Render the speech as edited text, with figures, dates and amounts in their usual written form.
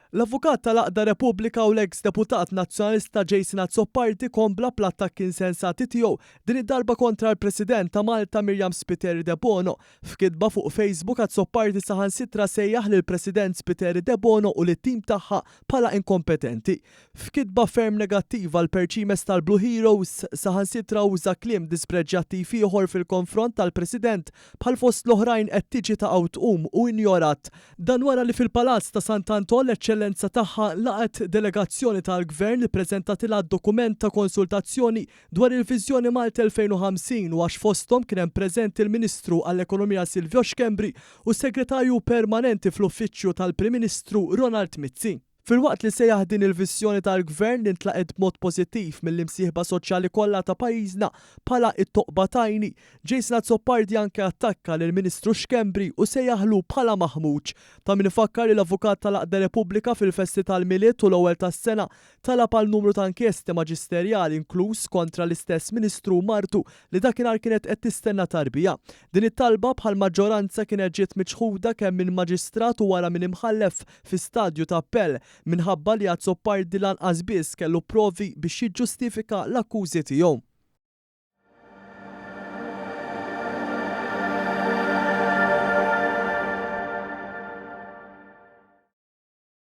L-Avukat tal-Għaqda Repubblika u l-eks Deputat Nazzjonalista Jason Azzopardi kompla bl-attakki insensati tiegħu, din id-darba kontra l-President ta' Malta Myriam Spiteri Debono. F'kitba fuq Facebook Azzopardi saħansitra sejjaħ lill-President Spiteri Debono u lit-tim tagħha bħala inkompetenti. F'kitba ferm negattiva l-perċimes tal-Blue Heroes saħansitra uża kliem dispreġjattiv ieħor fil-konfront tal-President bħal fost l-oħrajn qed tiġi ta' tqum u injorat. Dan wara li fil-Palazz ta' Sant'Anton l-Eċċellenza Tagħha laqgħet delegazzjoni tal-Gvern li ppreżentatilha d-dokument ta' konsultazzjoni dwar il-Viżjoni Malta 2050 u għax fosthom kien hemm preżenti l-Ministru għall-Ekonomija Silvio Schembri u s-Segretarju Permanenti fl-Uffiċċju tal-Prim Ministru Ronald Mizzi. Filwaqt li sejjaħ din il-viżjoni tal-Gvern li ntlaqgħet b'mod pożittiv mill-imsieħba soċjali kollha ta' pajjiżna bħala it-toqba t'għajni, Jason Azzopardi anke attakka lill-Ministru Schembri u sejjaħlu bħala maħmuġ. Ta' min ifakkar li l-Avukat tal-Għaqda Repubblika fil-festi tal-Milied u l-Ewwel tas-Sena talab għal numru ta' inkjesti maġisterjali inkluż kontra l-istess Ministru u martu li dakinhar kienet qed tistenna tarbija. Din it-talba bħall-maġġoranza kienet ġiet miċħuda kemm minn Maġistrat u wara minn Imħallef fi stadju ta' appell minħabba li Azzopardi lanqas biss kellu provi biex jiġġustifika l-akkużi tiegħu.